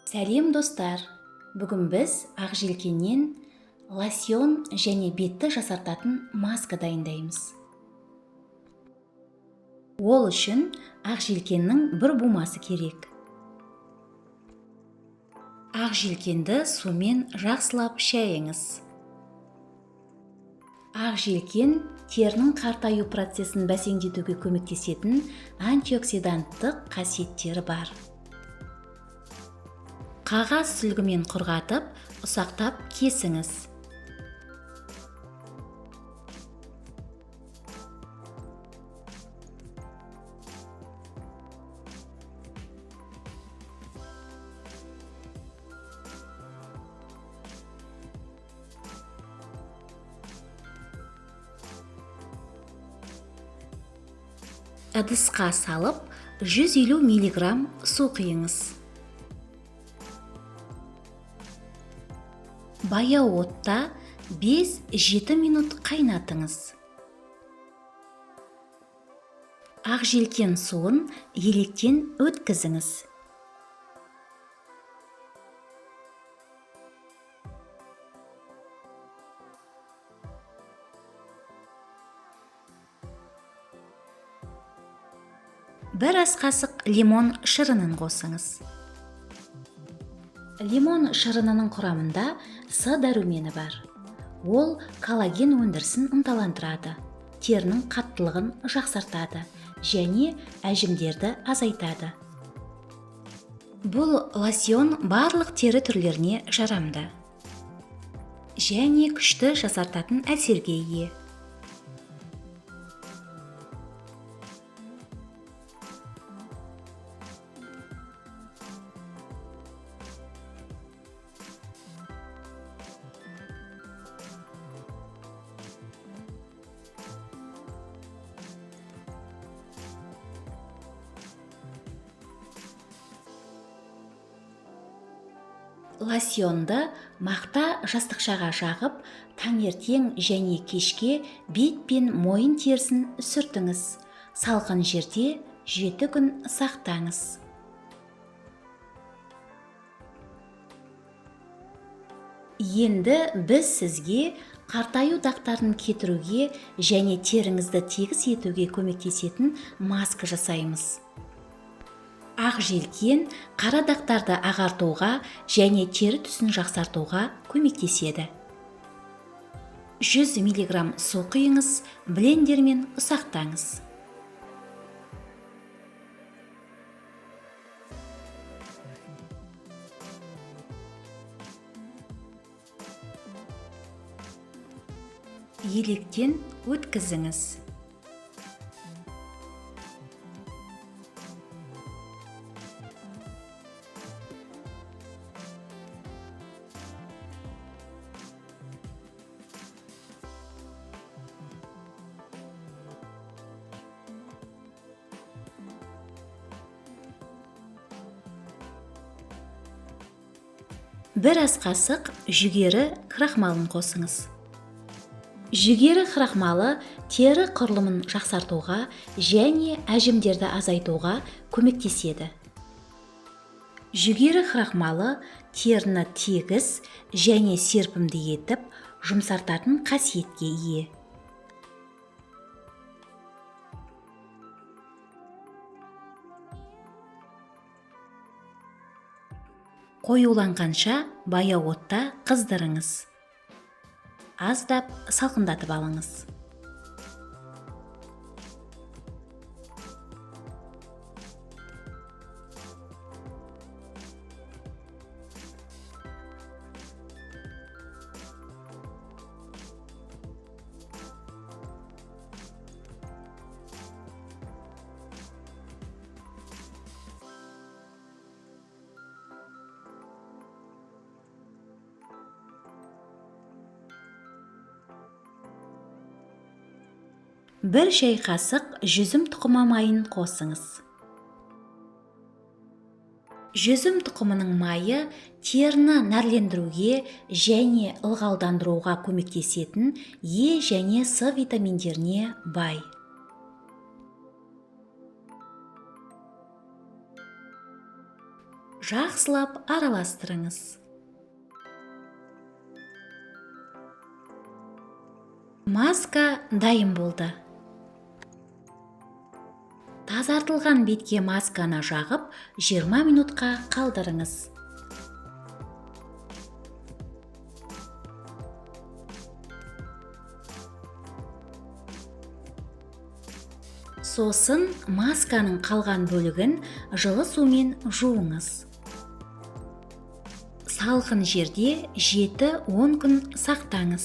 Сәлем, достар! Бүгін біз ақжелкеннен лосьон және бетті жасартатын маска дайындаймыз. Ол үшін ақжелкеннің бір бумасы керек. Ақжелкенді сумен жақсылап шайыңыз. Ақжелкен терінің қартаю процесін бәсеңдетуге көмектесетін антиоксиданттық қасиеттері бар. Қағаз сүлгімен құрғатып, ұсақтап кесіңіз. Ыдысқа салып, 150 миллиграмм су құйыңыз. Баяу отта 5-7 минут қайнатыңыз. Ақжелкен суын електен өткізіңіз. Бір ас қасық лимон шырынын қосыңыз. Лимон шырынының құрамында С дәрумені бар. Ол коллаген өндірісін ынталандырады, терінің қаттылығын жақсартады және әжімдерді азайтады. Бұл лосьон барлық тері түрлеріне жарамды және күшті жасартатын әсерге ие. Лосьонды мақта жастықшаға жағып, таңертең және кешке бет пен мойын терісін сүртіңіз. Салқын жерде 7 күн сақтаңыз. Енді біз сізге қартаю дақтарын кетіруге және теріңізді тегіс етуге көмектесетін маска жасаймыз. Ақжелкен қара дақтарды ағартуға және тері түсін жақсартуға көмектеседі. 100 миллиграмм су құйыңыз, блендермен ұсақтаңыз. Електен өткізіңіз. Бір ас қасық жүгері крахмалын қосыңыз. Жүгері крахмалы тері құрылымын жақсартуға және әжімдерді азайтуға көмектеседі. Жүгері крахмалы теріні тегіс және серпімді етіп, жұмсартатын қасиетке ие. Қоюланғанша баяу отта қыздырыңыз. Аздап салқындатып алыңыз. Бір шай қасық жүзім тұқымы майын қосыңыз. Жүзім тұқымының майы теріні нәрлендіруге және ылғалдандыруға көмектесетін Е және С витаминдеріне бай. Жақсылап араластырыңыз. Маска дайын болды. Тазартылған бетке масканы жағып, 20 минутқа қалдырыңыз. Сосын масканың қалған бөлігін жылы сумен жуыңыз. Салқын жерде 7-10 күн сақтаңыз.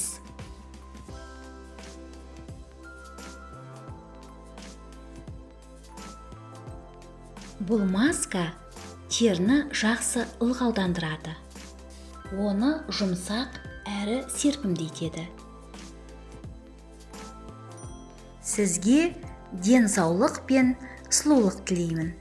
Бұл маска теріні жақсы ылғалдандырады. Оны жұмсақ әрі серпімді етеді. Сізге денсаулық пен сұлулық тілеймін.